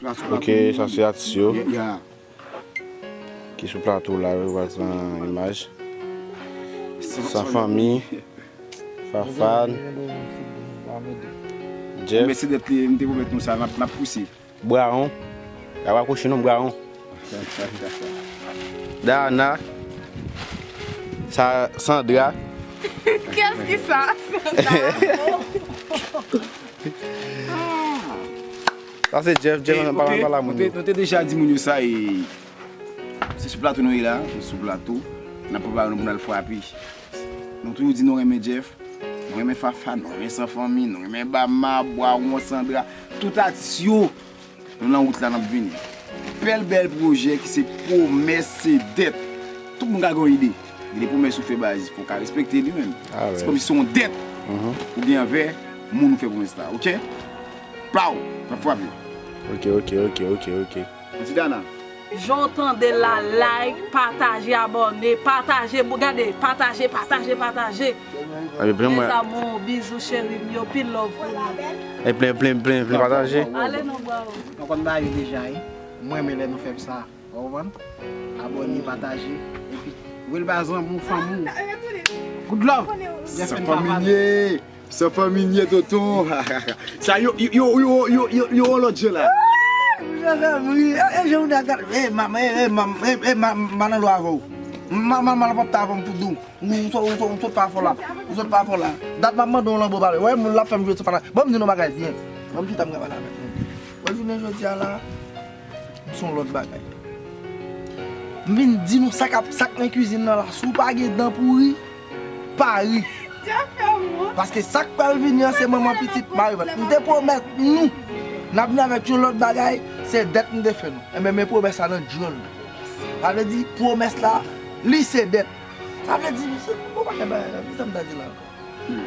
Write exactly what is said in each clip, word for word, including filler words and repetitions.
Ok, sa se atis yo ki sou plato la, yo pral pran imaj. San Fanmi, Fafan, Jeff. Mèsi dèt li, m te pwomèt nou sa, n ap, n ap pouse. Brawon. Y ap akwoche non, Brawon. Dana. Sa, Sandra. Qu'est-ce que ça? Sandra. Sa se Jeff, Jeff, ann pale, ann pale a moun yo. Nou te, nou te deja di moun yo sa, e se sou plato nou ye la, nou sou plato. N ap prepare nou pou n al frape. Nou toujou di nou renmen Jeff, nou renmen Fafa, nou renmen San Fanmi, nou renmen Bama, Brawon, Sandra, tout atis yo. Nou nan wout la, n ap vini. Bèl, bèl pwojè ki se pwomès, se dèt. Tout moun ka gen yon ide. Gen de pwomès ou fè baz, fò w ka respekte li menm. Se kòmsi se yon dèt ou gen anvè moun ou fè pwomès la, ok? Plaw, n ap frape. Ok, ok, ok, ok, ok. Ti Dana. Jan w tande la, like, pataje, abòne, pataje, gade, pataje, pataje, pataje. Mes amours, bizou cheri m yo, pil love pou nou. E plen, plen, plen, plen pataje. Ale non, bro. Nou konn bagay yo deja, wi. Mwen renmen lè nou fè m sa. Ou konprann? Abòne, pataje, epi voye l ba zanmi w, fanmi w. Good love. Jeff and Fafa. San Fanmi n ye, San Fanmi n ye, tonton. Sa yo, yo, yo, yo, yo, yo, yo, yon lòt jan la. Jan fè m ri. E, e, jan ou gad, e, ma, e, e, ma, e, e, ma, ma nan lwa avè w. Ma, ma, ma nan pòt avè m pou di w. M, m sot, m sot, m sot pa fò la. M sot pa fò la. Dat m ap mande yon lanbo pale. Wè, moun l ap fè m jwe sou fana. Ban m di nou bagay byen. Ban m chita m ka pale avèk nou. Wè, jounen jodi a la, m se yon lòt bagay. M vin di nou sa k ap, sa k nan kwizin nan la. Si w pa gen dan pouri, pa ri. Paske sa k pral vini an, se manman pitit mari vant. M te pwomèt nou, n ap vin avèk yon lòt bagay, se dèt m te fè nou. Enben, men pwomès la nan djòl nou. Sa vle di, pwomès la, li se dèt. Sa vle di, se, bon, pa gen bagay la, kisa m ta di la ankò?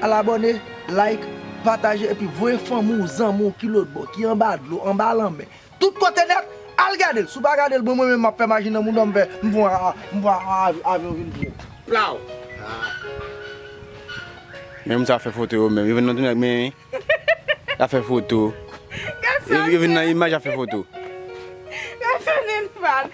Al abòne, like, pataje, epi voye fanmi w, zanmi w ki lòt bò, ki anba dlo, anba lanmè. Tout kote nèt, al gade l. Si w pa gade l, bon, mwen menm, m ap fè maji nan mouda m, fè, m fè a, m fè a, avyon vin pran. Plaw! Men moun sa fè foto yo menm. Yo vin nan tounen ak men, wi. Y ap fè foto. Yo, yo vin nan imaj, y ap fè foto. Gade sa, Nenfan.